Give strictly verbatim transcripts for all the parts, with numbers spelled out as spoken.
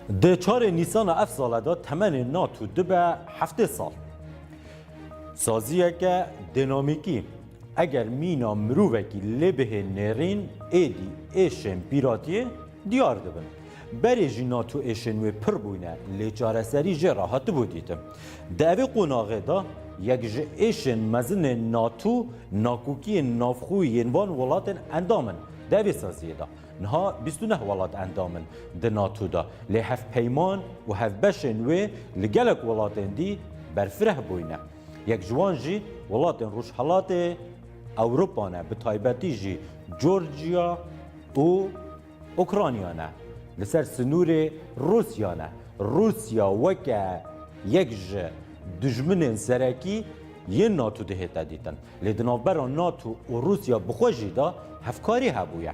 Di çarê Nîsana ev sale de temenê NATO dibe heftê sal. Saziyeke dînamîkî, eger mîna mirovekî lê bihê nêrîn, êdî êşên pîratiyê diyar dibin. Berê jî NATO êşên wê pir bûyne, lê çareserî jê re hatibû dîtin. Di evê qonaxê de yek ji êşên mezinên NATO nakokiyên navxwe yên van welatên endam in. Di evê saziyê de niha bîst û neh welat endam in di NATO de. Lê hevpeyman û hevbeşên wê li gelek welatên dî berfireh bûyne. Yek ji wan jî welatên Rojhelatê Ewropa ne, bi taybetî jî Georgia û Ukrayna ne. Li ser sinûrê Rûsya ne. Rûsya weke yek ji dijminên serekî yên NATO dihête dîtin. Lê di navbera NATO û Rûsya bi xwe jî de hevkarî hebûye.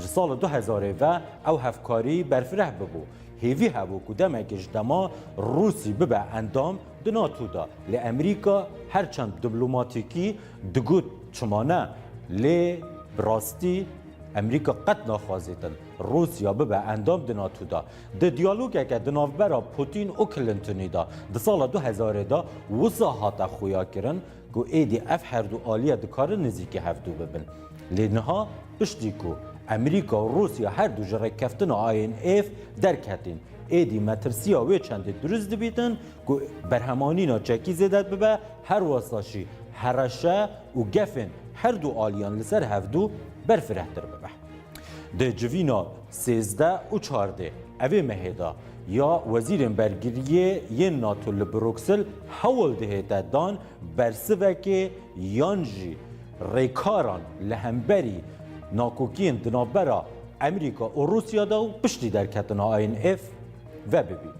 Ji sala du hezarê ve ew hevkarî berfireh bibû. Hêvî hebû ku demekê ji dema Rûsî bibe endam di NATO de. Lê Amerîka her çend diplomatîkî digot çima ne, lê bi rastî Amerîka qet naxwazîtin Rûsya bibe endam di NATO de. Di diyalogeke di navbera Putin û Clintonî de di sala du hezarê de wisa hate xuyakirin ku êdî ev her du aliye dikarin nizîkî hevdû bibin. Lê niha piştî ku Amerîka û Rûsya her du ji rêkeftina I N F derketîn, êdî metirsiya wê çendê durist dibîtin ku berhemanîna çekî zêde bibe, her wesa jî hereşe û gefên her du aliyan li ser hevdû berfirehtir bibe. Di civîna sêzdeh û çardeh evê mehê de ya wezîrên bergiriyê yên NATO li Bruksel hewl dihête dan bersivekê yan jî rêkaran li hemberî nakokiyên di navbera Amerîka û Rûsya de û piştî derketina I N F ve bibî.